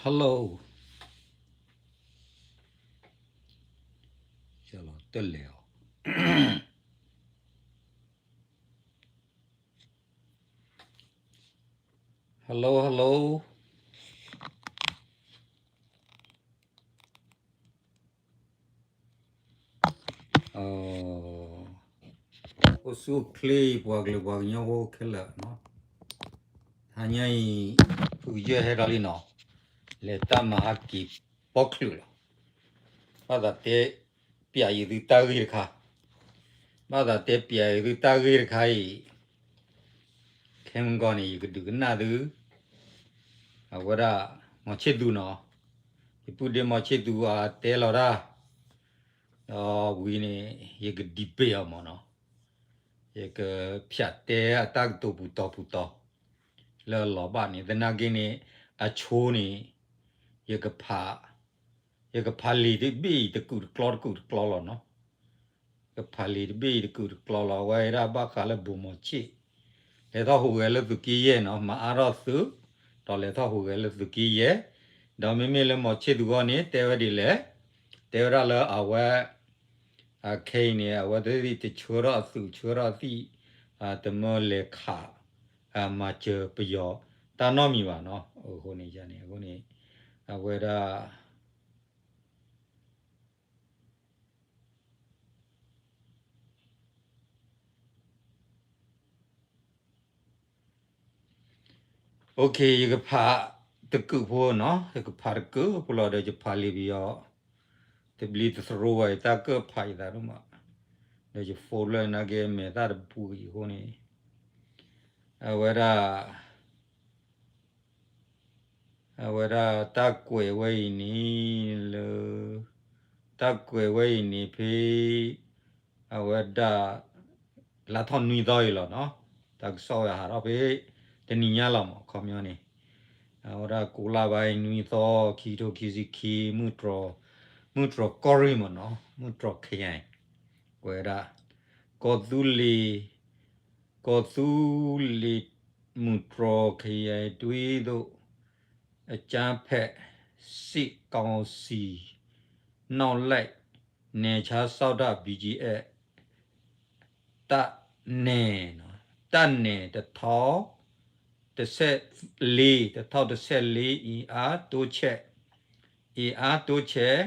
Hello, တလဲၤအီၤ. Hello, hello. အိၣ်ဆူၣ်အိၣ်ချ့ ပှၤကလုာ်ပှၤကညီဖိခဲလၢာ်နီၤ, တဟါညါအံၤ ဖုကယဲၢ်ဟဲဒီးလံနီၤ, လဲၤတၢ်မၤဟါက့ၤပီချုးလီၤ. ဘၣ်သးတဲပျးယသုတၢ်ဂ့ၢ်တခါ, ဘၣ်သးတဲပျးယသုတၢ်ဂ့ၢ်တခါအံၤ ခဲမုၢ်ဂီၤန့ၣ် ယကဒုးကနၣ်သု အဝဲဒၣ် မောင်ချစ်သူနီၤ, ယပုၢ်ဒ့မောင်ချစ်သူအတဲလီၤတၢ်, ဒီးဝံၤန့ၣ် ယက debate အီၤမ့ၢ်နီၤ, ယကဖျးတဲအတၢ်ကတိၤပူၤတီၤပူၤတီၤ လၢအလီၤဘၣ်န့ၣ် သနာ်က့န့ၣ် အဆိန့ၣ် ယကဖး ယကဖးလံာ်တဘ့ၣ်အံၤတကူာ်တကျီတကူာ်တကျီလီၤနီၤ. ယကဖးလံာ်တဘ့ၣ်အံၤတကူာ်တကျီလီၤ. အဝဲဒၣ်ဘၣ်ဃးလၢ ဗိုလ်မှူးချစ်, လဲၤထီၣ်ဟူးဂဲၤလၢသုးက့ယဲၢ်နီၤ, မၤအါထီၣ်သုး, ဒီးလဲၤထီၣ်ဟူးဂဲၤလၢသုးက့ယဲၢ်, ဒီးမ့မ့ၢ်လၢ မောင်ချစ်သူ အဂီၢ်န့ၣ် တဲဝဲဒ်လဲၣ်, တဲဝဲဒၣ်လၢအဝဲ ခဲအံၤန့ၣ် အဝဲသ့ၣ်တဆှၢထီၣ်အသုးဆှၢထီၣ်အသံၣ်, တမၢလဲၤခး မၤစၢၤပယီၤတၢ်နီတမံၤဘၣ်နီၤ. အဃိန့ၣ် ယန့ၣ်အဃိန့ၣ် အဝဲဒၣ် ယကဖးတကူာ်ဖိနီၤ, ယကဖးတကူာ်ဖိလီၤဒီး ယဖးလံာ်ပယီၤ တဘျီတသရိာ်ဘၣ် ယတၢ်ကၢၣ်ဖးယသးဒိၣ်မး, ဒီးယ phone လၢနာ်က့ မဲာ်သၣ်တပူၤအံၤအဃိန့ၣ် အဝဲဒၣ် အဝဲဒၣ်တၢ်ကွဲးဝဲအံၤန့ၣ်လၢ တၢ်ကွဲးဝဲအံၤန့ၣ်ဖဲ အဝဲဒၣ် လါထီၣ်နွံသီအံၤလီၤနီၤ, တၢ်ကစီၣ်ဝဲဟးထီၣ်ဖဲ တနံၤညါလီၤမး ခီပညီန့ၣ် အဝဲဒၣ်ကိးလါဘၣ်အံၤ နွံသီ ခံကထိခံဆံခံ မုၢ်တြီၤ မုၢ်တြီၤကီၢ်ရ့ၣ်မးနီၤ, မုၢ်တြီၤခယဲၣ် ကွဲးဒၣ် ကီၢ်သူလ့ၤ ကီၢ်သူလ့ၤ မုၢ်တြီၤခယဲၣ် တွံၢ်သိး အကြမ်းဖက်စစ်ကောင်စီ နောက်လိုက် နယ်ခြားစောင့်တပ် ဘီဂျီအက်ဖ် တပ်နဲ့ တပ်နဲ့ တစ်ထောင့်တစ်ဆယ့်လေး တစ်ထောင့်တစ်ဆယ့်လေး အင်အားတိုးချဲ့ အင်အားတိုးချဲ့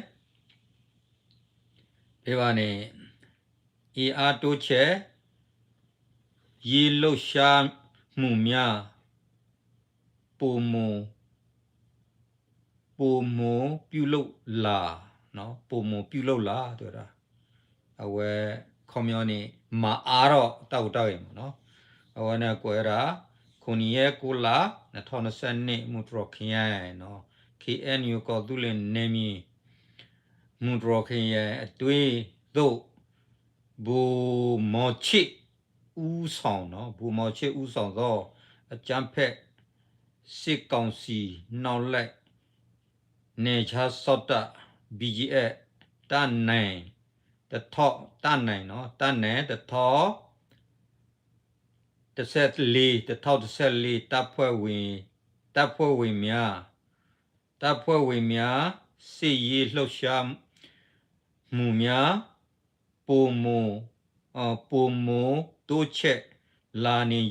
ဖဲဘၣ်န့ၣ် အင်အားတိုးချဲ့ ရေးလှုပ်ရှားမှုများ ပိုမို ပိုမိုပြုလုပ်လာ ပိုမိုပြုလုပ်လာ တဲဝဲဒၣ် အဝဲ ခီပညီန့ၣ် မၤအါထီၣ်တၢ်ဟူးတၢ်ဂဲၤမးနီၤ, အဝဲန့ၣ်ကွဲးဝဲဒၣ် ခုနစ်ရက် ကိုးလ နှစ်ထောင့်နှစ်ဆယ့်နှစ် မုၢ်တြီၤခယဲၣ်နီၤ, ခ့ၣ်အဲၣ်ယူၣ် ကီၢ်သူလ့ၤနယ်မြေ မုၢ်တြီၤခယဲၣ် အတွင်းသို့ ဗိုလ်မှူးချစ် ဦးဆောင်နော် ဗိုလ်မှူးချစ် ဦးဆောင်သော အကြမ်းဖက် စစ်ကောင်စီ နောက်လိုက် နယ်ခြားစောင့်တပ် ဘီဂျီအက်ဖ် တပ်နဲ့ တစ်ထောင့် တပ်နဲ့နော် တပ်နဲ့ တစ်ထောင့် တစ်ဆယ့်လေး တစ်ထောင့်တစ်ဆယ့်လေး တပ်ဖွဲ့ဝင် တပ်ဖွဲ့ဝင်များ တပ်ဖွဲ့ဝင်များ စစ်ရေးလှုပ်ရှားမှုများ ပိုမို ပိုမိုတိုးချဲ့လာနေ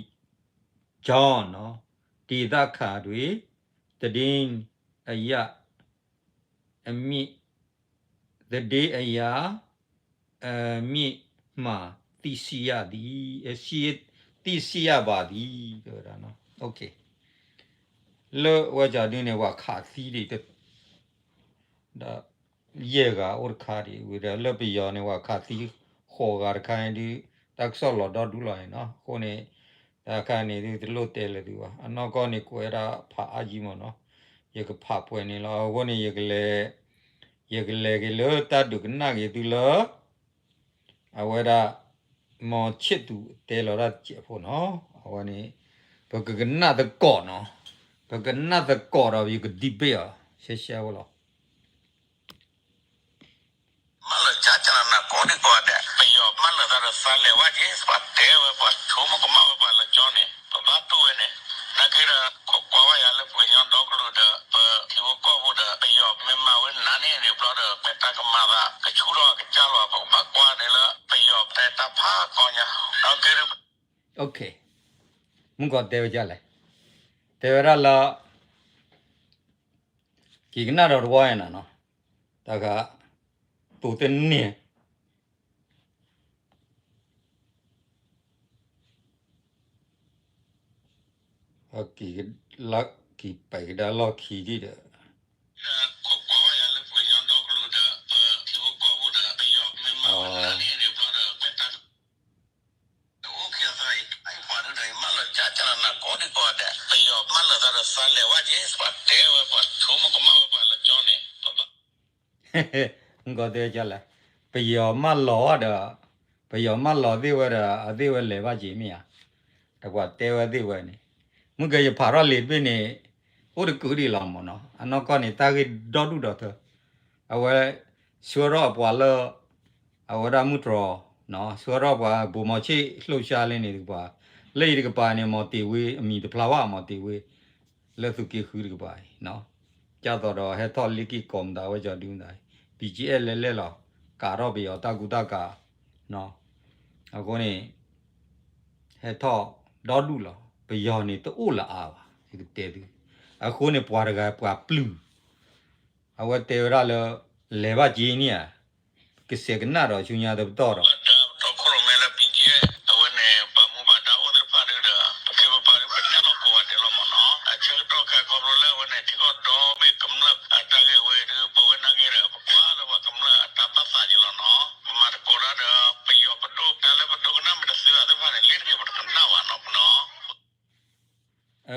ကြောင်းနော် ဒေသခံတွေ သတင်းအရ အမြစ် သတင်းအရ အမြစ်မှ သိရှိရသည် သိရှိရပါသည် တဲဝဲဒၣ်နော် လၢဝဲကၢ်ဒုန့ၣ် ပှၤခးသံဒံး ဒီး ယဲၢ်ဂၤအိၣ်တခါဒံး ဝံၤဒီးလၢပယီၤန့ၣ် ပှၤခးသံဃိးဂၤတခါဒုး တၢ်ကစီၣ်လီၤဒီဒူၣ်လီၤန့ၣ်နီၤ အဃိန့ၣ် တၢ်ခါန့ၣ်ဒုး တလိၣ်တဲလၢၤသုဘၣ် အနီၢ်ကီၢ်န့ၣ် ကွဲးဒၣ်ဖးအါယံမးနီၤ ယကဖးပှဲၤန့ၣ်လီၤ အဃိန့ၣ် ယကလဲၤက့ၤလၢတၢ်ဒုးကနၣ်က့ၤသုလၢ အဝဲဒၣ် မောင်ချစ်သူ တဲလီၤတၢ်စဲးဖိနီၤ အဝဲန့ၣ် ပကကနၣ်သကိးနီၤ ပကနၣ်သကိးဒီး ယက debate အီၤ ရှဲရှဲဖိလီၤ မၢလၢာ်ကၠၢကၠၢနၤကိးဒံကိးဂၤဒဲး ပယီၤမၢလၢာ်သးဒီးသးလဲၤဝဲက့ၤ ပှၤတဲဝဲပှၤဆိကမိၣ်ကမၣ်ဝဲပှၤလၢကၠီန့ၣ် ပဘၣ်တူၢ်ဝဲန့ၣ် နာ်က့ဒီး ခိးကွၢ်ဝဲယၤလၢပှၤကညီဒီကလုာ်ဒီး ပထံဖိကီၢ် မုၢ်ကီၢ်တဲဝဲဒ်လဲၣ်, တဲဝဲဒၣ်လၢ က့ၤကနၣ်ဒီးတဝီညါနီၤ, တၢ်ခါ သိးတန့ၢ် က့ၤလၢက့ၤပာ်ကဒါလီၢ်ခံဒံးဒီး မုၢ်ကီၢ်တဲဝဲဒ်လဲၣ်, ပယီၤမၢလီၤသးဒီးသးလဲၤဝဲက့ၤ ပှၤထိမကမၣ်ဝဲပှၤလၢကၠီန့ၣ်, ပယီၤမၢလီၤသ့ၣ်ဝဲဒီး အသ့ၣ်ဝဲလဲၤဘၣ်က့ၤမ့ၢ်ဧါ, တၢ်ပှၤတဲဝဲသ့ၣ်ဝဲန့ၣ်, မုၢ်ကီၢ်ယဖးထီၣ်လံာ်တဘ့ၣ်န့ၣ်, အိၣ်တကုာ်ဒံးလီၤမ့ၢ်နီၤ, အနီၢ်ကီၢ်န့ၣ် တၢ်ဂ့ၢ်ဒီဒူၣ်ဒီထၢ, အဝဲ ဆှၢထီၣ်အပှၤလၢ အဝဲဒၣ်မုၢ်တြီၤ, ဆှၢထီၣ်ပှၤ ဘိးမီၤဆ့ၣ်လိာ်ဆှါလံန့ၣ်တကပၤ, လၢအံၤတကပၤန့ၣ် မီၤတ့ၤဝ့ အမံၤတဖျါဘၣ် မီၤတ့ၤဝ့ လၢသုးက့ဃုတကပၤအံၤ, ဒ်သိးဒီးဟဲထီၣ်လ့ၢ်က့ၤကိးမတၤဝဲကၠီဒုမတၤအံၤ, ဘံၣ်ကၠံအဲၣ် လဲၤလဲၣ်လီၤ, ကးထီၣ်ပယီၤတၢ်ကူတၢ်ကၤ, အဃိန့ၣ် ဟဲထီၣ်ဒီဒူၣ်လီၤ, ပယီၤန့ၣ်တအိၣ်လၢအါဘၣ်, ယကတဲသု, အဃိန့ၣ်ပှၤတဂၤပှၤပျုၢ် အဝဲတဲဝဲဒၣ်လၢ လဲၤဘၣ်က့ၤန့ၣ်ဧါ, ကစဲးကနၣ်ဒီးဆူညါတပတီၢ်ဒီး ပတီၢ်ခိၣ်ရိၣ်မဲလၢ ဘံၣ်ကၠံ အဝဲန့ၣ် ပှၤမူဘၣ်ဒါအိၣ်သ့ၣ်တဖၣ်ဒုဒီး ပခ့ပပာ်ဒု ပနဲၣ်လီၤကိးဂၤဒဲးလီၤမ့ၢ်နီၤ, အဆၢကတီၢ်ခဲအံၤခီဖျိလၢအဝဲန့ၣ် ထံကီၢ်ဒီဘ့ၣ်ကမျၢၢ်အတၢ်ဂ့ၢ်ဝဲအံၤဒု ပဝဲနာ်က့ဒီး ပကွၢ်လၢပှၤကမျၢၢ်အတၢ်ဘၣ်သးယံၤလီၤနီၤ, ပမၤသကိးတၢ်ဒီး ပယီၤပဒိၣ် တၢ်လၢပဒိကနၣ်မ့ၢ်တသ့ဘၣ်သ့ၣ်တဖၣ်န့ၣ် လ့ၤတက့ၤပတကနၣ်ဘၣ်နီၤနီၤ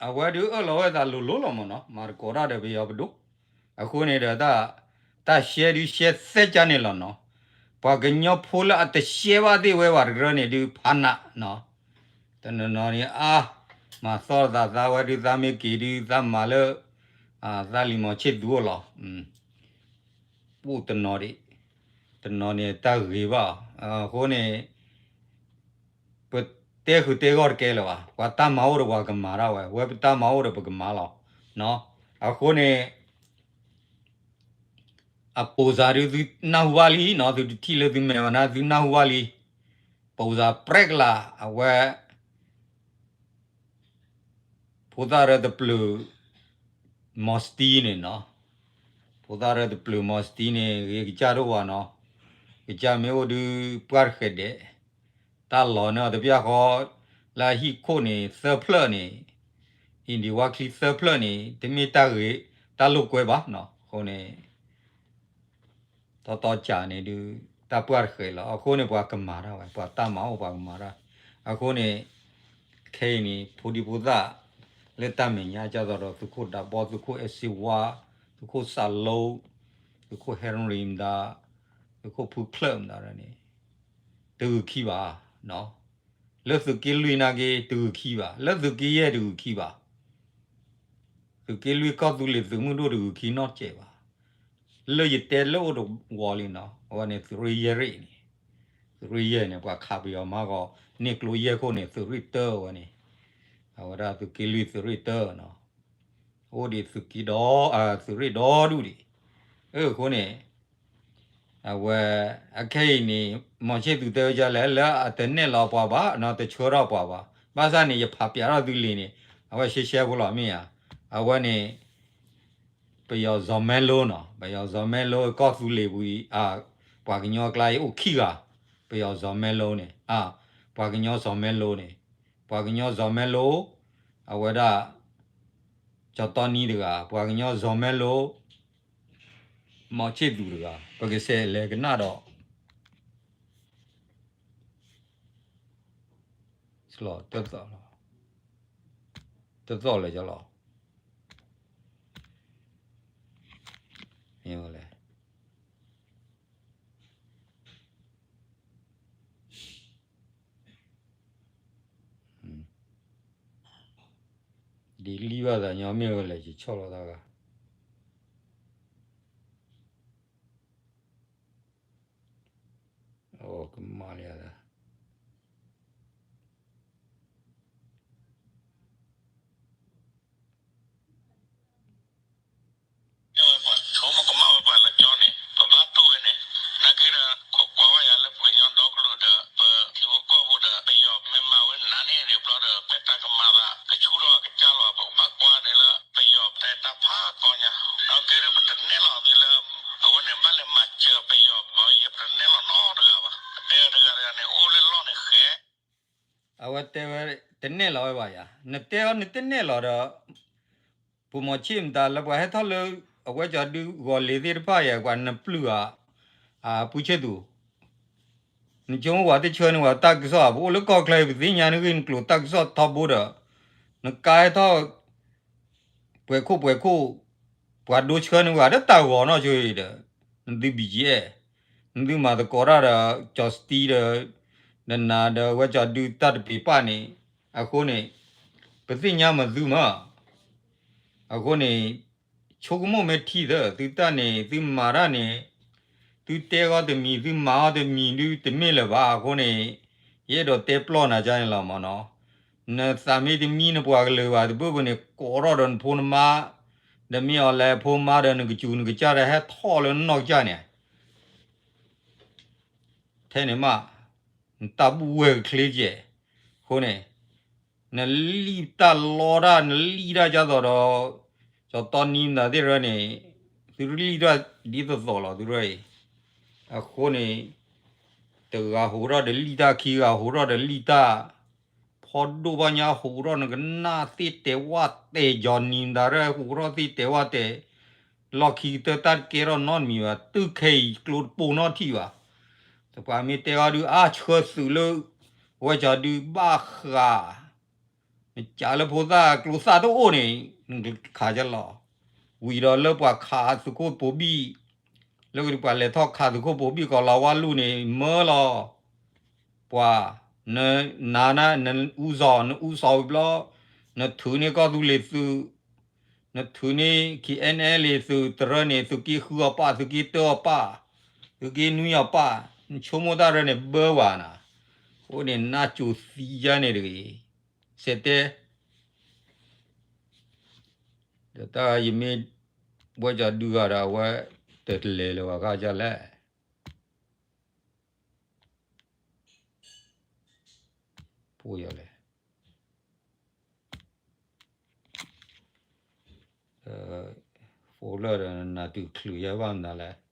အဝဲဒုအၢၣ်လီၤဝဲသးလိၤလိၤလီၤမ့ၢ်နီၤ, မၤသကိးတၢ်ဒီးပယီၤပဒိၣ်, အဃိန့ၣ်ဒီး တၢ်ရှဲဒုရှဲသဲကါန့ၣ်လီၤနီၤ, ပှၤကညီဖိလၢအတရှဲဘၣ်သ့ၣ်ဝဲပှၤတကရၢန့ၣ်ဒုဖးနးနီၤ, တနီၤနီၤန့ၣ် အါ မၤသီၣ်သးသးဝဲဒု သးမ့ၢ်က့ၤဒု သးမၤလၢ သးလံၤမီၤဆ့ၣ်သူအိၣ်လီၤ ပအိၣ်တနီၤဒံး, တနီၤန့ၣ်တၢ်ဂ့ၤဘၣ်အီၤ, အဃိန့ၣ် ပတဲဃုာ်တဲဂီၢ်တကဲလၢၤဘၣ်, ပှၤတၢ်မၤအိၣ်ဒီးပှၤကမၤတၢ်ဝဲ, ဝဲပတၢ်မၤအိၣ်ဒီးပကမၤလီၤ, အဃိန့ၣ် အပိာ်စၢ်ဒုသုနၢ်ဟူဘၣ်လံနီၤ, သုတထံၣ်လၢသုမဲာ်ဘၣ်နၤ သုနၢ်ဟူဘၣ်လံ, ပိာ်စၢ်ပြဲကလး အဝဲ ဖိသၣ်ရၢတပျုာ် မီၤစတံန့ၣ်နီၤ, ဖိသၣ်ရၢတပျုာ်မီၤစတံန့ၣ် ဂ့ၤကစၢ်ဒိၣ်ဝဲနီၤ, ကစၢ်မ့ၢ်အိၣ်ဒု ပှၢ်တဃဲးဒဲး, တၢ်လီၤန့ၢ်အီၤတပျၢ်ဃီ, လၢအဟံၣ်ခိၣ်န့ၣ် သၢဖျၢၣ်န့ၣ်, အ့ၣ်ဒံးဝါချံသၢဖျၢၣ်န့ၣ် တမ့ၢ်တၢ်ဂ့ၤ, တၢ်လိာ်ကွဲဘၣ်နီၤ, အဃိန့ၣ် တီတီကးန့ၣ်ဒု တၢ်ပှၢ်တဃဲးလီၤ, အဃိန့ၣ်ပှၤကမၤတၢ်ဝဲ, ပှၤတၢ်မၤအိၣ်ပှၤကမၤတၢ်, အဃိန့ၣ် ခဲအံၤန့ၣ် ဖိဒံဖိသၣ် လၢတၢ်မဲာ်ညါ ဒ်သိးဒီး သုးခိၣ်ဒးဘီ, သုးခိၣ်အဲၣ်စ့ဝါ, သုးခိၣ်စးလိ, သုးခိၣ်ဟဲရ့မတၤ, သုးခိၣ်ဖုချၢၣ်မတၤဒ်န့ၣ် တဂုာ်ခံဘၣ်, လၢသုးက့လွံၢ်နာ်က့ တဂုာ်ခံဘၣ်, လၢသုးက့ယဲၢ်တဂုာ်ခံဘၣ် သုးက့လွံၢ်ကီၢ်သူလ့ၤသုးမုၢ်ဒိၣ်တဂုာ်ခံနီတစဲးဘၣ်. လၢယတဲလၢအိၣ်တဝီလံနီၤ, အဝဲန့ၣ်သုးရ့ၣ်ယဲၢ်ရ့ၣ်န့ၣ်, သုးရ့ၣ်ယဲၢ်န့ၣ် ပှၤခးပယီၤမၤဂီၤ န့ၢ်ကျိယဲၢ်ခိၣ်န့ၣ် သုးရ့ၣ်တၢဝဲန့ၣ်, အဝဲဒၣ်သုးက့လွံၢ်သုးရ့ၣ်တၢနီၤ, အိၣ်ဒံးသုးက့ဒီး သုးရ့ၣ်ဒီဒူၣ်ဒံး, အဃိန့ၣ် အဝဲ အခဲအံၤန့ၣ် မီၤဆ့ၣ်သူးတဲဝဲဒ်လဲၣ် လၢအတနဲၣ်လီၤပှၤဘၣ်နီၤ, တဆှၢထီၣ်ပှၤဘၣ်. ဘၣ်ဆၣ်န့ၣ် ယဖးပျးထီၣ်သုလံာ်န့ၣ် အဝဲရှဲရှဲဖိလီၤ မ့ၢ်ဧါ. အဝဲန့ၣ် ပယီၤစီၤမဲလိနီၤ, ပယီၤစီၤမဲလိ ကီၢ်သူလ့ၤပူၤအံၤ ပှၤကညီအကျါအံၤအိၣ်ခံဂၤ, ပယီၤစီၤမဲလိန့ၣ်, ပှၤကညီစီၤမဲလိန့ၣ်, ပှၤကညီစီၤမဲလိ အဝဲဒၣ် ကၠီတီနံတဂၤ, ပှၤကညီစီၤမဲလိ မီၤဆ့ၣ်သူးတဂၤ, ပကစဲးလဲၤကနၣ်ဒီး တသီၣ်လၢၤလီၤ. မ့ၢ်ဝဲလဲၣ် ဒ်လံဘၣ်သးညီမ့ၢ်ဝဲလဲၣ် ယဆီၣ်လီၤတၢ်ဂၤ အိၣ်ကမၣ်လံဧါ မ့ၢ်ဝဲပှၤဆိကမိၣ်ကမၣ်ဝဲပှၤလၢကၠီန့ၣ် ပဘၣ်တူၢ်ဝဲန့ၣ် နာ်က့ဒီး ခိးကွၢ်ဝဲယၤလၢပှၤကညီဒီကလုာ်ဒီး ပထံဖိကီၢ်ဖိဒီး ပယီၤမ့ၢ်မၤဝဲ တဲဝဲတနဲၣ်လီၤဝဲဘၣ်ယၤ, နတဲအီၤနတနဲၣ်လီၤဒီး ပမီၤဆ့ၣ်မတၤလၢပှၤဟဲထီၣ်လၢ အဝဲကၠီဒုးဂီၤလ့ၤသ့ၣ်တဖၣ်ယဲ ပှၤနပျုၢ်ဧါ, အပူၤဆ့ၣ်သူး, နဆိကမိၣ်ပှၤတဆှၢန့ၢ်ပှၤတၢ်ကစီၣ်ဧါ, ပအိၣ်လၢကီၢ်ချၢအံၤ ပသ့ၣ်ညါနဂ့ၢ်နကျိၤတၢ်ကစီၣ်ထီဘိဒီး နကါဟဲထီၣ် ပှဲၤခိၣ်ပှဲၤခိၣ်, ပှၤဒိဆှၢန့ၢ်ပှၤဒီးတၢ်ဂီၤနီၢ်ဆိအံၤဒီး နသု ဘီၣ်ကၠံၣ်အဲၣ်, နသုမၤသကိးတၢ်ဒီး ကၠီစတံဒီး နနၤဒီးဝဲကၠီဒုးတၢ်တပ့ၤပၢ်န့ၣ်, အဃိန့ၣ် ပသ့ၣ်ညါမၤသုမး, အဃိန့ၣ် ဆိကမိၣ်မ့ၢ်ထံသၢ သုတၢ်န့ၣ် သုမၤတၢ်န့ၣ် သုတဲဂီၢ်တမံၤ သုမၤအီၣ်တမံၤဒုးတမ့ၢ်လၢၤဘၣ်အဃိန့ၣ်, ယအဲၣ်ဒိးတဲပျီၢ်နၤကန့ၣ်လီၤမးနီၤ, နသးမ့ၢ်တမံနပှၤကလုာ်ဘၣ်တဘၣ်ဘၣ်န့ၣ် ကိးထီၣ်ဒီးနဖိနမါ, ဒီးမ့ၢ်အီၤလဲၤဖိမါဒီးနကစူၤနကစၢ်ဒီးဟဲထီၣ်လၢနနီၢ်ကစၢ်န့ၣ် ထဲန့ၣ်မး, နတၢ်ဘူၣ်ဝဲၢ်ကချ့ကဲး, အဃိန့ၣ် နလံၣ်တၢ်လီတၢ် နလံၣ်တၢ်ဒ်သိးဒီး ကၠီတီနံၤမတၤသ့ၣ်ရၢန့ၣ်, သုလံၣ်တၢ်ဒ်သိးသိးလီၤ သုရၢအံၤ, အဃိန့ၣ် တဂၤဟူးထီၣ်ဒီးလံၣ်တၢ် ခံဂၤဟူးထီၣ်ဒီးလံၣ်တၢ်, ဖီဒိၣ်ဘၣ်ညါဟူးထီၣ် နကနၣ်သ့ၣ်တဲာ်ဝၣ်တဲာ် ကၠီနံၤမတၤရၢ ဟူးထီၣ်သ့ၣ်တဲာ်ဝၣ်တဲာ်, လီၢ်ခံကတၢၢ်တၢ်တကဲထီၣ်နီတမံၤဘၣ် တုၤခဲအံၤကျိတပိၢ်နီတထံၣ်ဘၣ်, တပှၤမ့ၢ်တဲအီၤဒုး အါဆှၢသုးလၢ ဝဲကၠီဒုးဘၣ်ဃး နကးလၢဖိသၣ်ကျိသၣ်တအိၣ်န့ၣ် နခးကလီၤ, ဝံၤဒီးလၢပှၤခးသုးခိၣ်ပိာ်ဘံၣ်, လၢပှၤလဲၤထီၣ်ခးသုးခိၣ်ပိာ်ဘံၣ် ကီၤလၤဝါလူၢ်န့ၣ် မၢလီၤ, ပှၤ, နနၤန နအူစီၤ နအူစီၤဝံၤဘျီ, နထုးန့ၢ်ကီၢ်သူလ့ၤသုး, နထုးန့ၢ် ခံအဲၣ်အဲၣ်လ့ၤသုး တရၢန့ၣ် သုးက့ဃုအီၤပၢ် သုးက့တၢအီၤပၢ်, သုးက့နွံအီၤပၢ်, နဆိကမိၣ်တၢ်ရၢန့ၣ်ဘၢဝဲနၤ, အဃိန့ၣ်နၢ်ကၠိသံယါန့ၣ်တဂ့ၤ, စဲးတဲ ဒီးတၢ်ယမ့ၢ် ဘှဲကၠီဒုဂၤဒီးအဝဲ တလဲၤလၢၤဘၣ်ဃးဒ်လဲၣ်, ပှဲၤလဲၣ်, ဖိလၢာ်ဒီးနၤတုၤချုးယဲဘၣ်မနုၤလဲၣ်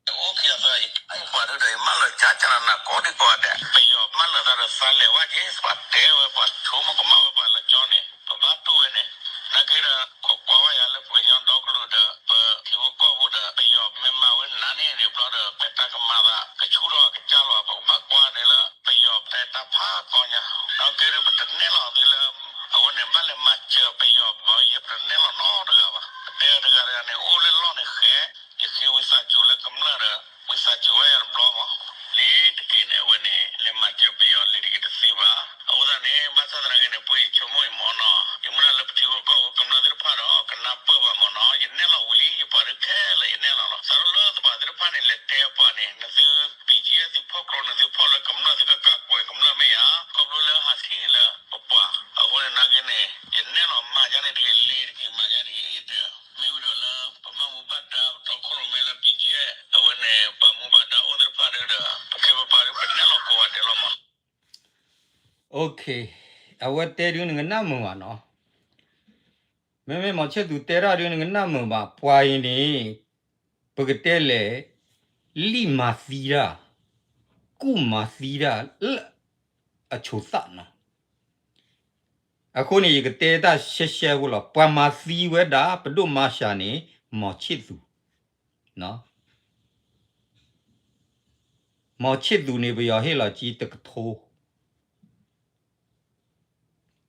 အိၣ်ခံဂၤသၢဂၤအံၤ ပှၤဒုဒီး ယမၢလီၤကၠါကၠါနၤနၤကိးဒံကိးဂၤဒဲး ပယီၤမၢလီၤသးဒီးသးလဲၤဝဲက့ၤ ပှၤတဲဝဲ ပှၤဆိကမိၣ်ကမၣ်ဝဲပှၤလၢကၠီန့ၣ် ပဘၣ်တူၢ်ဝဲန့ၣ် နာ်က့ဒီး ခိးကွၢ်ဝဲယၤလၢပှၤကညီဒီကလုာ်ဒီး ပထံဖိကီၢ်ဖိဒီး ပယီၤမ့ၢ်မၤဝဲနၤန့ၣ်ဒ်ဘျီဒီး ပတၢ်ကမၤသး ကဆူၣ်ထီၣ်ကစၢ်လီၤ ပကဘၣ်ကွၢ်န့ၣ်လၢ ပယီၤတဲတၢ်ဖးကီညါ နာ်က့ဒီး ပတနဲၣ်လီၤသုလၢ အဝဲန့ၣ် ဘၣ်လဲၤမၤစၢၤပယီၤ ပယီၤပတနဲၣ်လီၤနီတဂၤဘၣ် ပတဲတဂၤတဂၤန့ၣ် အိၣ်လၢလီၢ်န့ၣ်ဃဲ ယဃ့ဝံသးစူၤလၢကမျၢၢ်ဒီး ဝံသးစူၤဝဲယၤတဘျီမး လ့ၤတက့ၤန့ၣ် အဝဲန့ၣ် လဲၤမၤစၢၤပယီၤလ့ၤတက့ၤတသ့ဘၣ်. အဃိသတးန့ၣ် ဘၣ်ဆၣ်သနာ်က့န့ၣ် ပှၤယဆိကမိၣ်အံၤမ့ၢ်နီၤ ယမုၢ်လၢ်လၢပထံဖိကီၢ်ဖိကမျၢၢ်သ့ၣ်တဖၣ်ဒီး ကနၢ်ပၢၢ်ဘၣ်မ့ၢ်နီၤ ယနဲၣ်လီၤဝံၤလံ ယပှၤဒုးခဲလၢာ်ယနဲၣ်လီၤလီၤ စးထီၣ်လၢသပှၢ်သ့ၣ်တဖၣ်န့ၣ် လဲၤတဲပှၤန့ၣ် နသု ပံၤကံအဲၣ် သုဖီၣ်ကျိ နသုဖီၣ်လၢကမျၢၢ်သုကကးကွဲးကမျၢၢ်မ့ၢ်ဧါ ခီဖျိလၢဟးထံၣ်လၢပပှၤ အဃိန့ၣ်နာ်က့န့ၣ် ယနဲၣ်လီၤမၤယါန့ၣ်တဂ့ၤ လ့ၤတဂ့ၤမၤယါန့ၣ် တဲ မ့ၢ်ဝံၤဒီးလၢ ပဘၣ်မူဘၣ်ဒါ ပတီခိၣ်ရိၣ်မဲလၢ ပံၤကံအဲၣ် အဝဲန့ၣ် ပှၤမူဘၣ်ဒါအိၣ်သ့ၣ်တဖၣ်ဒီး ပခ့ပပှၤဒီး ပနဲၣ်လီၤကိးဂၤဒဲးလီၤမး အဝဲတဲဒုးနကနၣ်မုာ်ဘၣ်နီၤ မ့မ့ၢ်မီၤဆ့ၣ်သူးတဲတၢ်ဒုးနကနၣ်မုာ်ဘၣ် ပှၤအံၤန့ၣ် ပကတဲလဲၣ် လံၣ်မၤသံတၢ် ကူၣ်မၤသံတၢ်လၢအဆိသၣ်နီၤ အဃိန့ၣ် ယကတဲတၢ်ရှဲရှဲဖိလီၤ ပှၤမၤသံဝဲဒၣ် ပဒိၣ်မါရှၤန့ၣ် မီၤဆ့ၣ်သူး မီၤဆ့ၣ်သူးန့ၣ် ပယီၤဟ့ၣ်လီၤက့ၤတကထိ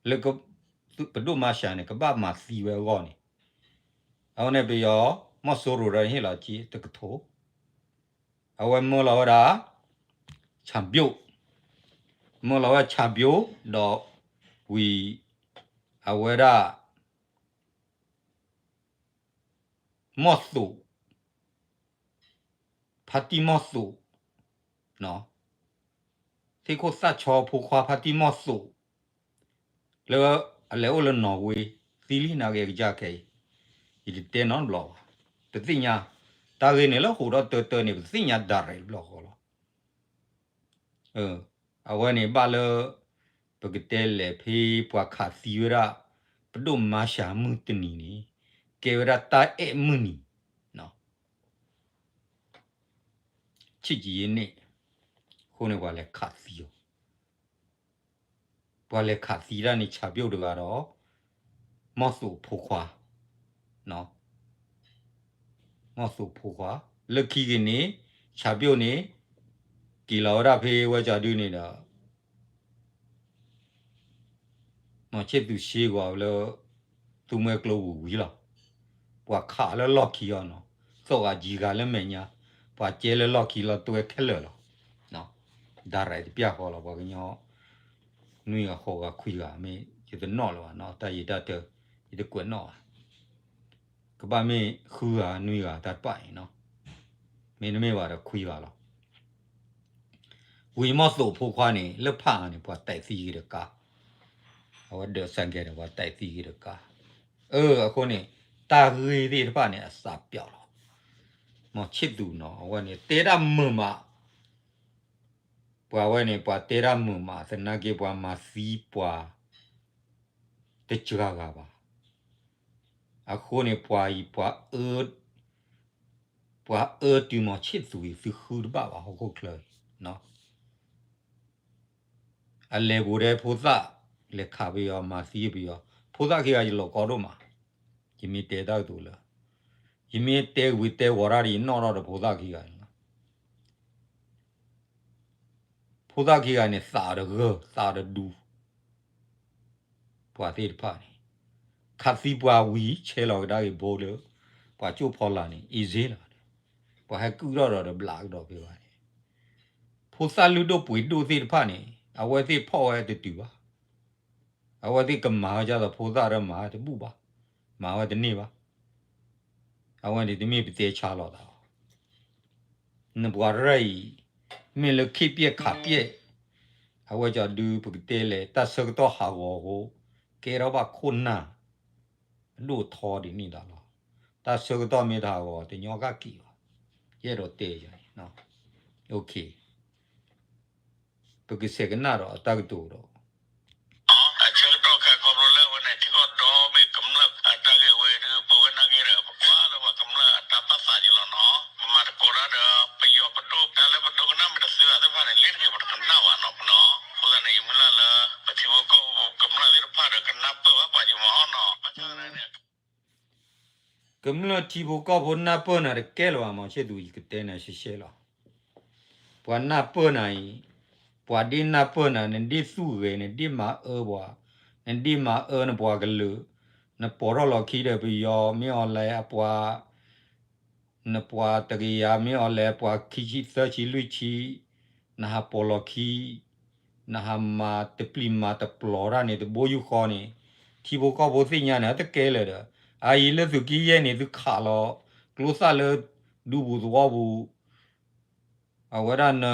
လၢ ပဒိၣ်မါရှၤန့ၣ် ကဘၣ်မၤသံဝဲအဂီၢ်န့ၣ် အဝဲန့ၣ်ပယီၤ မီၢ်စိရိၤဒီးဟ့ၣ်လီၤက့ၤတကထိ အဝဲမၢလီၤဝဲဒၣ် ဆၣ်ဘျိၣ် မၢလီၤဝဲဆၣ်ဘျိၣ် ဒီးဝံၤ အဝဲဒၣ် မီၢ်သိး ဖါတံၢ်မီၢ်သိး သ့ၣ်ခိၣ်သၣ်ဆီဖိခွါဖါတံၢ်မီၢ်သိး လၢအလဲၤအိၣ်လၢနီၣ်ဝ့ သံလံနာ်က့ကစၢ်ခဲအံၤ ယတတဲနီတဘျီဘၣ် တသ့ၣ်ညါ တၢ်ဂ့ၢ်န့ၣ်လၢဟူးထီၣ်တၢတၢန့ၣ် ပတသ့ၣ်ညါဒၣ်ရဲၣ်တဘျီဃီလီၤ အဝဲန့ၣ်ဘၣ်လၢ ပကတဲလဲၣ်ဖဲပှၤခးသံဝဲဒၣ် ပဒိၣ်မါရှၤမုၢ်တနံၤန့ၣ် ကဲဝဲဒၣ်တၢ်အဲၣ်မုၢ်နံၤ ဆံးကယ့န့ၣ် အဃိန့ၣ်ပှၤလဲၤခးသံအီၤ ပှၤလဲၤခးသံတၢ်န့ၣ် ဆၣ်ပျိၣ်တဂၤဒီး မီၢ်သိးဖိခွါ, မီၢ်သိးဖိခွါ, လၢခံက့ၤန့ၣ် ဆၣ်ပျိၣ်န့ၣ် က့ၤလီၤဝဲဒၣ်ဖဲဝဲကၠီဒုန့ၣ်ဒီး မီၤဆ့ၣ်သူၣ်ဆှၢကွံာ်လၢ သူမွဲကျိပူၤဝံၤလီၤ. ပှၤခးလၢလီၢ်ခံအီၤနီၤ, သီၣ်ဂၤယံၤဂၤလၢမဲာ်ညါ, ပှၤကဲလၢလီၢ်ခံလီၤတွဲခဲလၢာ်လီၤ. ဒါရဲတပျၢ်ဃီလီၤ ပှၤကညီ နွံဂၤဃိးဂၤခွံဂၤ မ့ၢ်ယတနီၣ်လၢၤဘၣ်နီၤ, တၢ်ယံၤတၢ်တၢ ယတကွဲးနီၣ်ဘၣ်. ကဘၣ်မ့ၢ်ဃုဂၤနွံဂၤတၢ်တဖၣ်အံၤနီၤ, မ့တမ့ၢ်ဘၣ်ဒီးခွံဂၤလီၤ. ဝံၤမီၢ်သိးဖိခွါန့ၣ် လၢဖးအါန့ၣ် ပှၤတဲာ်သံက့ၤတကါ, အဝဲဒၢးစၢ်ကဲဒီး ပှၤတဲာ်သံက့ၤတကါ. အၢ အဃိန့ၣ် တၢ်ဂ့ၢ်သ့ၣ်တဖၣ်န့ၣ် အစးပျီလီၤ. မီၤဆ့ၣ်သူၣ်နီၤ အဝဲန့ၣ် တဲတၢ်မုာ်မး, ပှၤဝဲန့ၣ် ပှၤတဲတၢ်မုာ်မး သနာ်က့ ပှၤမၤသံပှၤ တစှၤဂၤဘၣ်. အဃိန့ၣ် ပှၤအံၤ ပှၤအၢ ပှၤအၢတုၤမီၤဆ့ၣ်သူၣ်အံၤ သုဃုတဘၣ်ဘၣ် ဟီၣ်ခိၣ်ချၢအံၤ. အလဲၤပူၤဒဲဖိသၣ် လဲၤခးပယီၤ မၤသံပယီၤ, ဖိသၣ်ခံဂၤယလီၤကီဒိၣ်မး, ယမ့ၢ်တဲတၢ်ကတိၤလၢ ယမ့ၢ်တဲဝံၤတဲဝီၤတၢ်ဒီး ယနီၣ်ထီၣ်ဒီးဖိသၣ်ခံဂၤန့ၣ်လီၤ. ဖိသၣ်ခံဂၤန့ၣ် သးဒီးဂၢၢ် သးဒီးဒူ ပှၤသ့ၣ်တဖၣ်န့ၣ် ခးသံပှၤဝံၤ ဆဲးလီၤကဒါက့ၤဘိလၢ ပှၤကၠိၣ်ဖီလာ်န့ၣ် အ့စ့လီၤ. ပှၤဟဲကုၣ်ထီၣ်ဒီးတဘျးကဒီးဖဲဘၣ်န့ၣ် ဖိသၣ်လုၢ်ဒိၣ်ပှ့ၤဒိၣ်သ့ၣ်တဖၣ်န့ၣ် အဝဲသ့ၣ်ဖီၣ်ဝဲတတုၤဘၣ်. အဝဲသ့ၣ်ကမၤဝဲဒ်သိးဖိသၣ်ဒီးမၤဝဲတဘူၣ်ဘၣ်, မၤဝဲတန့ၢ်ဘၣ်. အဝဲန့ၣ်တမ့ၢ်ပတဲဆါလီၤသးဘၣ်. နပှၤရဲၣ်အံၤ မ့ၢ်လၢခ့ပျဲၢ်ခးပျဲၢ်, အဝဲကၠီဒုပကတဲလဲၣ် တၢ်ဆၢကတီၢ်ဟးဂီၤအဃိ ကဲထီၣ်ဘၣ်ခိၣ်နၢ် အဒိၣ်ထီဒ်န့ၣ်သးလီၤ. တၢ်ဆၢကတီၢ်မ့ၢ်တဟးဂီၤ တညီကၣ်က့ၤဘၣ်. ယအဲၣ်ဒိးတဲယၤန့ၣ် ပကဆဲးကနၣ်ဒီးအတၢ်ကတိၤဒီး အဆၢကတီၢ်ခဲခီဖျိလၢအဝဲန့ၣ် ထံကီၢ်ဒီဘ့ၣ်ကမျၢၢ်အတၢ်ဂ့ၢ်ဝဲဒုး ပဝဲနာ်က့ဒီး ပကွၢ်လၢပှၤကမျၢၢ်အတၢ်ဘၣ်သးယလီၤနီၤ. ပမၤသကိးတၢ်ဒီး ပယီၤပဒိၣ် တၢ်လၢပဒိကနၣ်မ့ၢ်တသ့ဘၣ်သ့ၣ်တဖၣ်န့ၣ် လ့တက့ၤပတကနၣ်ဘၣ်နီၤပနီၤ. အဃိသတးန့ၣ် ယမုၢ်လၢ်လၢ ပထံဖိကီၢ်ဖိကမျၢၢ်သ့ၣ်တဖၣ်ဒီး ကနၢ်ပၢၢ်ဘၣ်ပှၤယမၤအီၤနီၤ. ဘၣ်ဆၣ်န့ၣ် ကမျၢၢ်ထံဖိကီၢ်ဖိနၢ်ပၢၢ်နၤတကဲလၢၤဘၣ် မီၤဆ့ၣ်သူၣ် ယကတဲနၤရှဲရှဲလီၤ. ပှၤနၢ်ပၢၢ်နၤအံၤ, ပှၤဒ့နၢ်ပၢၢ်နၤ နဒ့သူၣ်ဂဲၤ နဒ့မၤအၢပှၤ, နဒ့မၤအၢနပှၤကလုာ်, နပိာ်ထီၣ်လီၤခံဒီးပယီၤမ့ၢ်အီၤလဲၣ်အပှၤ နပှၤတကယၤမ့ၢ်အီၤလဲၣ် ပှၤခံဆံသၢဆံလွံၢ်ဆံ, နဟးပိာ်လီၤခံ, နဟးမၤတပျံၤမၤတပျီၤတၢ်န့ၣ် တဘိယူၢ်ဃီန့ၣ် ထံဖိကီၢ်ဖိသ့ၣ်ညါန့ၣ် အတကဲလၢၤဒီး အအံၤလၢသုးက့ယဲၢ်န့ၣ် သုခးလီၤ ကျိသၣ်လၢဒူပူၤသဝီပူၤ အဝဲဒၣ်န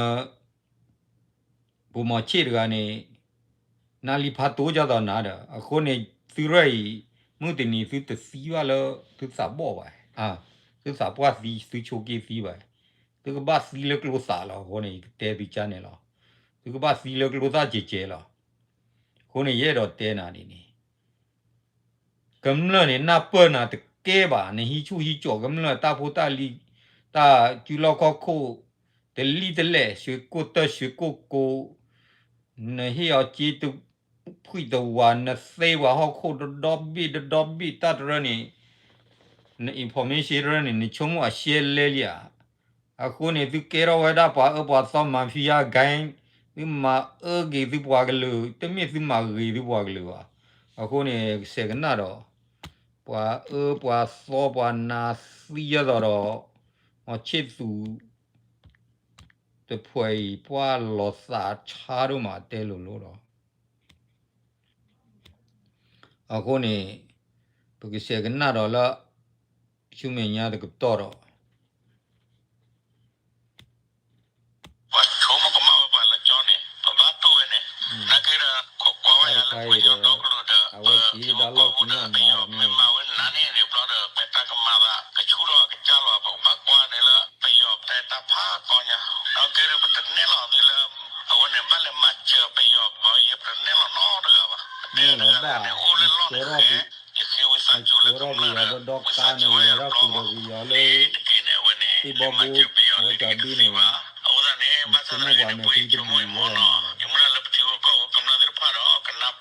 ပှၤမီၤဆ့ၣ်တဂၤန့ၣ် နလံၤဖးတိဒ်သိးနၤဒီး အဃိန့ၣ် သုရဲၣ်အံၤ မုၢ်တနံၤသုတသံဘၣ်လၢ သုသးဘီၣ်ဘၣ်, သုသးပှၢ်သံ သုဆိက့သံဘၣ်, သုကဘၣ်သံလၢကျိသၣ်လီၤ. အဃိန့ၣ် ယကတဲသုကါန့ၣ်လီၤ. သုကဘၣ်သံလၢကျိသၣ်ကဲးကဲးလီၤ. အဃိန့ၣ် ယအဲၣ်ဒိးတဲနၤဒ်န့ၣ် ကမျၢၢ်န့ၣ် နၢ်ပၢၢ်နၤတကဲဘၣ်, နဟံးဆူၣ်ဟံးကၠီၣ်ကမျၢၢ် တၢ်ဖိတၢ်လံၤ တၢ်စုလီၢ်ခီၣ်ခိၣ် တလံၣ်တလဲၣ် ရွှေကိၣ်တၢၢ် ရွှေကိၣ်ကိ နဟ့ၣ်အီၤစ့တဖှံၣ်တဝး နသ့ပှၤဟီၣ်ခိၣ်တဒီဘ့ၣ်တဒီဘ့ၣ် တၢ်တရၢန့ၣ် န information တရၢန့ၣ် နဆိကမိၣ်အရှဲလဲလံဧါ. အဃိန့ၣ် သုကဲထီၣ်ဝဲဒၣ်ပှၤအၢပှၤသီ mafia gang, သုမၤအၢက့ၤသုပှၤကလုာ် တမ့ၢ်သုမၤဂ့ၤသုပှၤကလုာ်ဘၣ်. အဃိန့ၣ် ကစဲးကနၣ်ဒီး ပှၤအၢပှၤသီ ပှၤနးသံယဲၢ်သိးဒီး မီၤဆ့ၣ်သူ တဖုအံၤ ပှၤလီၤသးဆါဒိၣ်မး တဲလိၤလိၤဒီး အဃိန့ၣ် ပကစဲးကနၣ်ဒီးလၢ ဆူမဲာ်ညါတကတီၢ်ဒီး ပှၤဆိကမိၣ်ကမၣ်ဝဲပှၤလၢကၠီန့ၣ် ပဘၣ်တူၢ်ဝဲန့ၣ် နာ်က့ဒီး ကွၢ်ဝဲယၤလၢပယီၤဒီကလုာ်ဒီး ပထံဖိကီၢ်ဖိဒီး ပယီၤမ့ၢ်မၤဝဲနၤန့ၣ်န့ၣ်ဘျီဒီး ပတၢ်ကမၤသး ကဆူၣ်ထီၣ်ကစၢ်လီၤ ပကဘၣ်ကွၢ်န့ၣ်လၢ ပယီၤတဲတၢ်ဖးကီညါ နာ်က့ဒီး ပတနဲၣ်လီၤသုလၢ အဝဲန့ၣ်ဘၣ်လဲၤမၤစၢၤပယီၤဘၣ် ယဲပတနဲၣ်လီၤနီတဂၤဘၣ် ပတဲတဂၤန့ၣ် အိၣ်လၢလီၢ်န့ၣ် ယဃ့ဝံသးစူၤလၢကမျၢၢ်ဒီး ဝံသးစူၤဝဲယၤတဘျီမး လ့တက့ၤန့ၣ် အဝဲန့ၣ် ယမၤစၢၤပယီၤလ့တက့ၤတသ့ဘၣ် အဃိသတးန့ၣ် ဘၣ်ဆၣ်သနာ်က့န့ၣ် ပှ့ၤဆိကမိၣ်အံၤမ့ၢ်နီၤ ယမုၢ်လၢ်လၢပထံဖိကီၢ်ဖိကမျၢၢ်သ့ၣ်တဖၣ်ဒီး ကနၢ်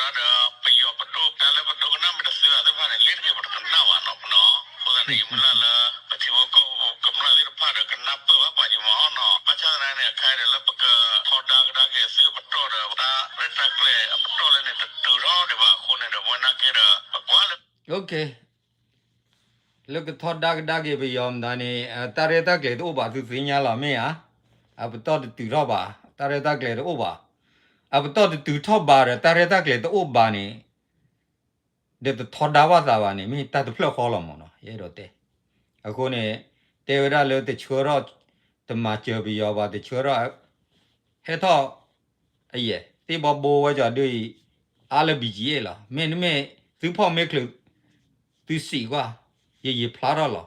ဒီးပယီၤပဒိၣ်တၢ်လၢပဒိကနၣ်မ့ၢ်တသ့ဘၣ်သ့ၣ်တဖၣ်န့ၣ် လ့တက့ၤပတကနၣ်ဘၣ်နီၤနီၤ. အဃိသတးန့ၣ် ယမုၢ်လၢ်လၢ ပထံဖိကီၢ်ဖိကမျၢၢ်သ့ၣ်တဖၣ်ဒီးကနၢ်ပၢၢ်ဘၣ်ပှၤယမၤအီၣ်နီၤ. ဘၣ်ဆၣ်သနာ်က့န့ၣ် အခါဒီးလၢပကထီဒါကဒါက့ၤအသုပတီၢ်ဒီး တၢ်ရဲၣ်တၢ်ကျဲၤအပတီၢ်လၢန့ၣ် တတုၤထီၣ်ဒံးဘၣ်အဃိန့ၣ်ဒီး ပဝဲနာ်က့ဒီး ပကွၢ်လၢ လၢကထီဒါကဒါက့ၤပယီၤမတၤန့ၣ် တၢ်ရဲၣ်တၢ်ကျဲၤတအိၣ်ဘၣ် သုသ့ၣ်ညါလီၤမ့ၢ်ဧါ. အပတီၢ်တတုၤထီၣ်ဘၣ် တၢ်ရဲၣ်တၢ်ကျဲၤတအိၣ်ဘၣ်. အပတီၢ်တတုၤထီၣ်ဘၣ်ဒီး တၢ်ရဲၣ်တၢ်ကျဲၤတအိၣ်ဘၣ်န့ၣ် ဒီးတထီဒါဘၣ်သးဘၣ်န့ၣ် မ့ၢ်တၢ်တဖျၢၣ်ဃီလီၤမ့ၢ်နီၤ ယအဲၣ်ဒိးတဲ. အဃိန့ၣ် တဲဝဲဒၣ်လၢတဆှၢထီၣ် တမၤစၢၤပယီၤဘၣ် တဆှၢထီၣ် ဟဲထီၣ် အယဲၢ် သ့ၣ်ဘီဘိဝဲကီၤဒုအံၤ အါလၢ ဘီကၠံအ့ၣ် လီၤ. မ့တမ့ၢ် သုဖီၣ်မ့ၢ်ချုး သုစံးကွၢ် ယယံာ်ဖျါထီၣ်လီၤ.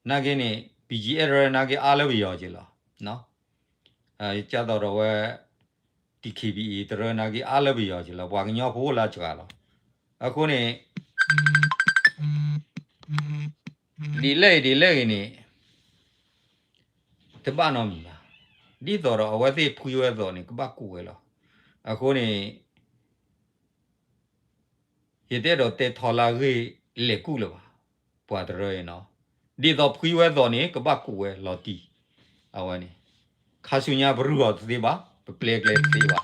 နာ်က့န့ၣ် ဘီကၠံအ့ၣ် တရၢနာ်က့အါလၢပယီၤက့ၤလီၤ. ကၢ်သိးဒီးဝဲ ဒံၣ်ခ့ဘံအံၤ တရၢနာ်က့ အါလၢပယီၤက့ၤလီၤ. ပှၤကညီဖိလၢအစှၤလီၤ. အဃိန့ၣ် ဒ်လဲၣ်ဂ့ၤဒ်လဲၣ်ဂ့ၤန့ၣ် တဘၣ်နီတမံၤဘၣ်. ဒ်သိးဒီးအဝဲသ့ၣ်ဖှံဝဲအသိးန့ၣ် ကဘၣ်ကူးဝဲလီၤ. အဃိန့ၣ် ယတအဲၣ်ဒိးတဲထီလၢအဂ့ၢ်လဲၤကူၣ်လၢၤဘၣ်. ပှၤတရၢအံၤနီၤ ဒ်သိးဖှံဝဲအသိးန့ၣ် ကဘၣ်ကူးဝဲလီၤတံၢ်. အဝဲန့ၣ် ခါဆူညါပရုၢ်အီၤတသ့ဘၣ်, ပပျဲကျဲတသ့ဘၣ်.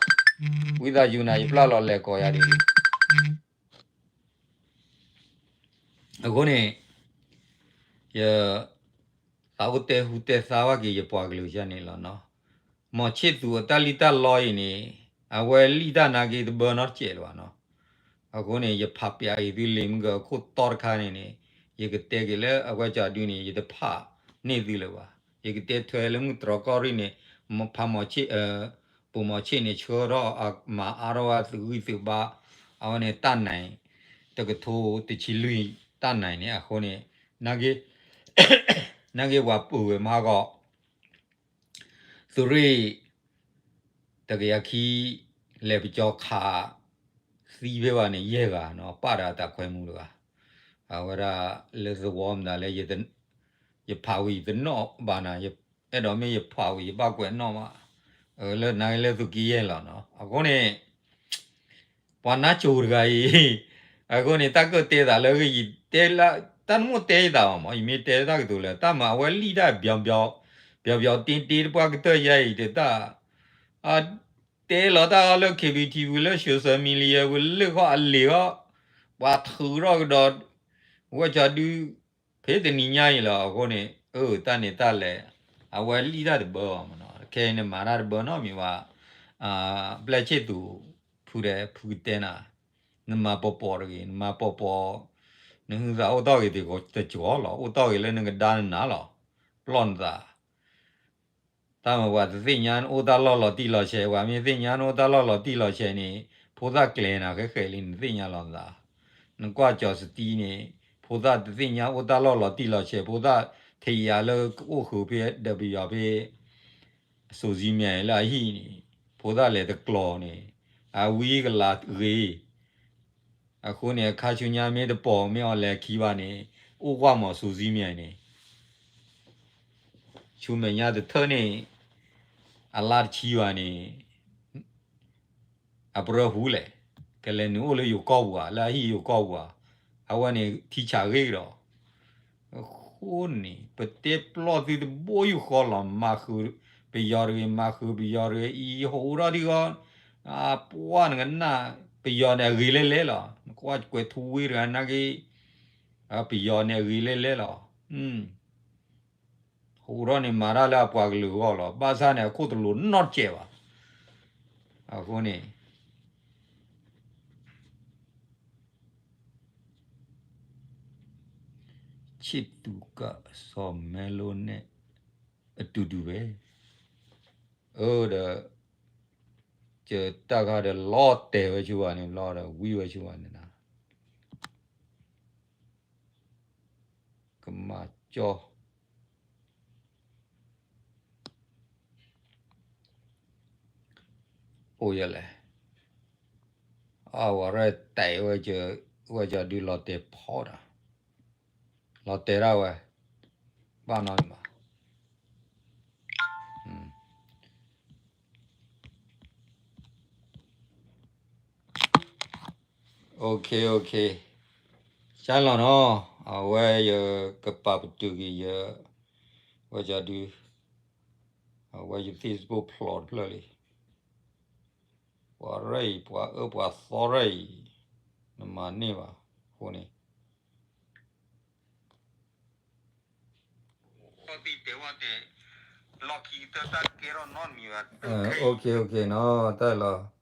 ဝံသးစူၤနၤ ယပျၢ်လီၤလဲၤကိးယၤဒ်အံၤ. အဃိန့ၣ် ယ သးအိၣ်တဲဟူတဲသါဘၣ်က့ၤယပှၤကလုာ်ယါန့ၣ်လီၤနီၤ. မီၤဆ့ၣ်သူးအတၢ်လံၣ်တၢ်လီအံၤန့ၣ် အဝဲလံၣ်တၢ်နာ်က့တဘၢနီတစဲးလၢၤဘၣ်နီၤ. အဃိန့ၣ် ယဖးပျးအံၤသုလံာ်မုၢ်ကၢခိၣ်တီတခါန့ၣ်န့ၣ် ယကတဲက့ၤလၢအဝဲကၠီဒုန့ၣ် ယတဖးန့ၢ်သုလၢၤဘၣ်. ယကတဲထွဲလၢမုၢ်တြီၢ်ကီၢ်ရ့ၣ်န့ၣ် ဖးမီၤဆ့ၣ် ပိာ်မီၤဆ့ၣ်န့ၣ် ဆှၢထီၣ်မၤအါထီၣ်ဝဲသုးဂံၢ်သုးဘါ အဝဲန့ၣ်တၢ်နါ တကထိတဆံလွံၢ်တၢ်နါန့ၣ် အဃိန့ၣ် နာ်က့ နာ်က့ပှၤပၢၤဝဲမဟါဂီၢ် သုးရ့ၣ် တကယၤခံ လဲၤပကၠီခး သံဖဲဘၣ်န့ၣ် ယဲၢ်ဂၤနီၤ ပာ်ဒီးတၢ်ခွဲမူတဂၤ အဝဲဒၣ်လၢသဝီမတၤလဲၣ် ယဖးဝံၤယတနီၣ်ဘၣ်နၤ အဲၣ်ဒိးမ့ၢ်ယဖးဝံၤယဘၣ်ကွဲးနီၣ်မး လၢနၤလၢသုးက့ယဲၢ်လီၤနီၤ အဃိန့ၣ် ပှၤနါစိၤတဂၤအံၤ အဃိန့ၣ် တၢ်ကၢၣ်တဲသးလၢဂ့ၢ်ယတဲလၢ တၢ်နမိၣ်တဲယသးဘၣ်မး ယမ့ၢ်တဲတၢ်ကတိၤလၢ တၢ်မၤအဝဲလံၣ်တၢ် ပျီပျီတ့တ့တပှၢ်ကတၢၢ်ယါအံၤတတၢ် တဲလီၤတၢ်အီၤလၢ ခ့ဘံထံ ပူၤလၢ social media ပူၤလၢဃီအလံာ်ဃီ ပှၤထုးထီၣ်ကဒီး ဝဲကၠီဒု ဖဲတနံၤညါအံၤလီၤ အဃိန့ၣ် အၢ တၢ်န့ၣ်တၢ်လဲၤ အဝဲလံၣ်တၢ်တဘၢဘၣ်မးနီၤ ခဲအံၤန့ၣ်မၤတၢ်တဘၢနီတမံၤဘၣ် ပျဲၢ်ဆ့ၣ်သူး ဖုဒဲး ဖုကတဲနၤ နမၤပိာ်ပိာ်တဂ့ၤ နမၤပိာ်ပိာ် နဟုသးအိၣ်တီၢ်ဂ့ၤတကီၢ်လီၤ အိၣ်တီၢ်ဂ့ၤလၢနကဒါနနၤလီၤ ပျီၢ်နသး တၢ်မၤပှၤတသ့ၣ်ညါနအိၣ်တၢ်လီၢ်လီၤတံၢ်လီၤဆဲး ပှၤမ့ၢ်သ့ၣ်ညါနအိၣ်တၢ်လီၢ်လီၤတံၢ်လီၤဆဲးန့ၣ် ဖိသၣ်ကျဲၤနၤဃဲဃဲးလံ နသ့ၣ်ညါလီၤနသး နကွၢ်ကၠီစတံန့ၣ် ဖိသၣ်တသ့ၣ်ညါအိၣ်တၢ်လီၢ်လီၤတံၢ်လီၤဆဲး ဖိသၣ်ထံၣ်ယၤလၢကအိၣ်ဃုာ်ဖဲဒီးပယီၤဖဲ စိၤဇံမၠဲၤလၢအဟံၣ်န့ၣ် ဖိသၣ်လဲၤတကျီၤန့ၣ် အဝံကလၤဂ့ၤ အဃိန့ၣ် အခါဆူညါမ့ၢ်တပိာ်မ့ၢ်အီၤလဲၤခံဘၣ်န့ၣ် အိၣ်ကွၢ်မီၤစိၤဇံမၠဲၤန့ၣ် ဆူမဲာ်ညါတထၢၣ်န့ၣ် အလါတဆံဘၣ်န့ၣ် အပရၢဟူလဲၣ် ကလဲၤနုာ်အိၣ်လၢယိၤကီၢ်ပူၤဧါ လၢအဟံၣ်ယိၤကီၢ်ပူၤဧါ အဝဲန့ၣ်ထံဆးဂ့ၤကဒီး အဃိန့ၣ် ပတဲပျီၢ်သုတဘိယူၢ်ဃီလီၤ မၤဃုာ်ပယီၤတဂ့ၤ မၤဃုာ်ပယီၤတဂ့ၤ အံၤဟိးထီၣ်ဒံးဂီၢ် ပှၢ်နကနၣ် ပယီၤန့ၣ်အဂ့ၤလဲၣ်လဲၣ်လီၤ နကွၢ်ကွဲးထူဝ့တဂၤနာ်က့ ပယီၤန့ၣ်အဂ့ၤလဲၣ်လဲၣ်လီၤ ဟိးထီၣ်န့ၣ်မၤတၢ်လၢအပှၤကလုာ်အဂီၢ်လီၤ ဘၣ်ဆၣ်န့ၣ် အခိၣ်တလိၤနီတစဲးဘၣ် အဃိန့ၣ် ဆ့ၣ်သူးကၣ်စီၤမဲလိနဲၣ် အတူတူပဲ အၢ ဒီး ကတၢ်ခါဒီးလီၤတဲာ်ဝဲဆူဘၣ်န့ၣ် လီၤဒီးဝံဝဲဆူဘၣ်န့ၣ် ကမၤကၠီ အိၣ်ယဲလဲၣ် အဝဲရဲၣ်တဲာ်ဝဲ ဝဲကၠီဒုလီၤတဲာ်ဖီတၢ် လီၤတဲာ်ဒၣ်ဝဲ ဘၣ်နီတမံၤဘၣ် အၢ OK, OK, ကၢ်လီၤနီၤ, အဝဲယကပာ်ပတုာ်က့ၤယ ဝဲကဒု အဝဲယ Facebook ဖျိးတဖျၢၣ်လံ, ပှၤရဲၣ်အံၤ ပှၤအၢပှၤသီရဲၣ်အံၤ နမၤန့ၢ်ဘၣ်အဃိန့ၣ် OK, OK နီၤ, တၢ်လီၤ